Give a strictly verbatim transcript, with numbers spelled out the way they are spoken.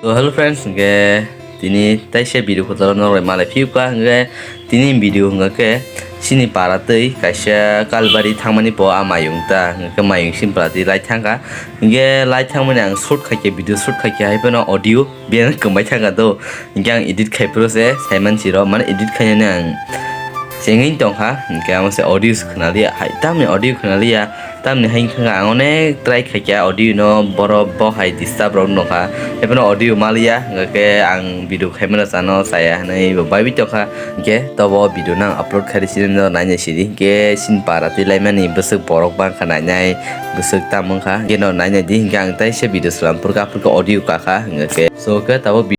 So hello friends, hwnkhe tini taisa video kotor norok malai phiyuka, hwnkhe tini video hwnkha khe chini para twi kaisa Kalbari thangmani po a mayung ta, hwnkhe mayung sim para twi lai thangkha, hwnkhe lai thangmani ang shoot khaikhe, video shoot khaikhe, hai phano audio biyang kwmai thangkha do, hwnkhe ang edit khaiphuru se saiman siro, mane edit khainani ang chengwi tongkha, hwnkhe amo se audio se khwnaliya, hai tamni audio khwnaliya. Tamni hai wngkha ang onek try khaikha audio no, boro bo hai disturb rok nokha, haiphano audio maliya, hwnkhe ang video khaimano chano chaya hinwi bo baibi tongkha, hwnkhe tobo video no ang upload khairi sini no naina sidi, hwnkhe chini para twi laimani bwswk borok bangkha nainai, bwswk tam wngkha, hwnkhe no naina di, hwnkhe ang taisa video slam phurkha, phurkha audio kakha, hwnkhe so khe tabo